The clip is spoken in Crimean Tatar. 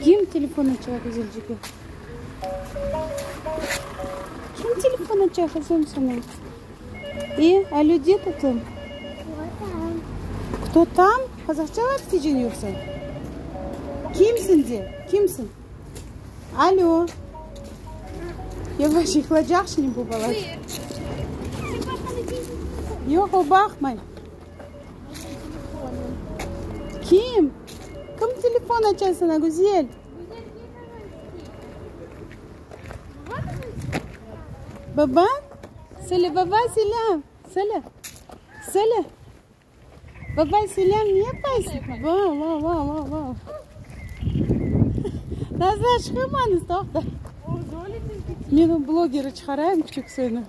Kim telefon aça, güzelcigim? Kim telefon aça, qızım, sana? E, alo, de tatlım. Кто там? Qazahça laf isteyceñ yoqsa? Kimsiñ de? Kimsiñ? Alo. Yavaş, yıqılacaq şimdi bu bala. Yoq, o baqmay. Kim? Kim telefon aça sana, Güzel? Baba? Söyle, baba, selâm. Söyle. Söyle. Baba, selâm, ne yapaysıñ? Va, va, va, va, va. Nazar, çıqarmañız, toqta. Men o blogeri çıqarayım, küçük soynı.